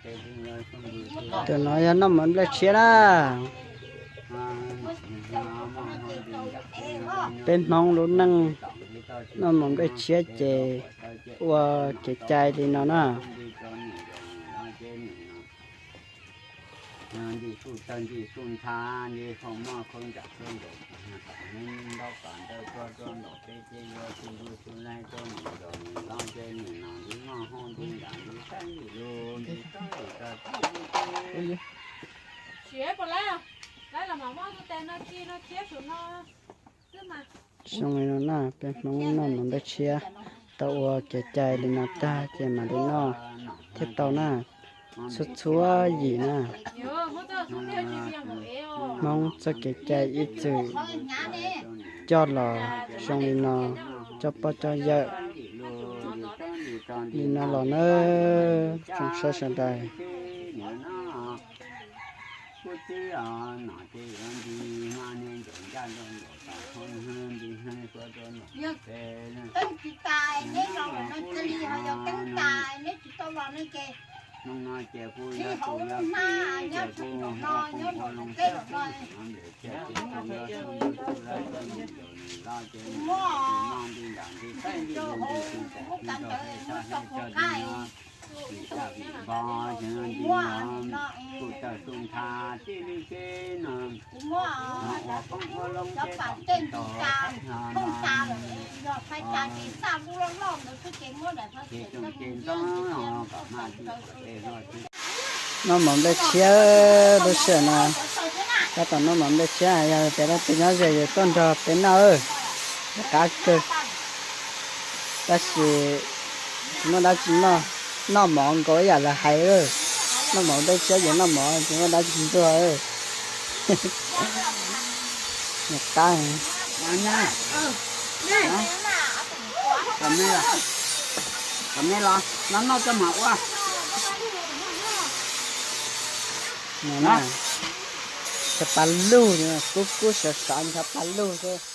Tus no yog noj mov nplej tshiab na. Peb Hmoob lub neej noj mov nplej tshiab ces ua kev cai li no na. Zoo li no na, peb Hmoob noj mov nplej tshiab tau ua kev cai li no tag ces mam li noj thiaj tau na. Txhua txhua yim na, Hmoob txoj kev cai ib txwm coj los zoo li no, coj pog coj yawm li no los na, tsoom saib sawv daws. Noj mov nplej tshiab lub sij hawm no, tab tom noj mov nplej tshiab, yog tias leej twg nyob ze yus tuaj nrog peb noj, qab kawg. Tab sis tsis muaj dab tsi noj, noj mov nkaus ib yam lawv hais, noj mov nplej tshiab ces noj mov tsis muaj dab tsi ntuag. Nws qab. Kom me los, no noj coj mam ua. Ntshav pas lug, kub kub sov sov ntshav pas lug xwb.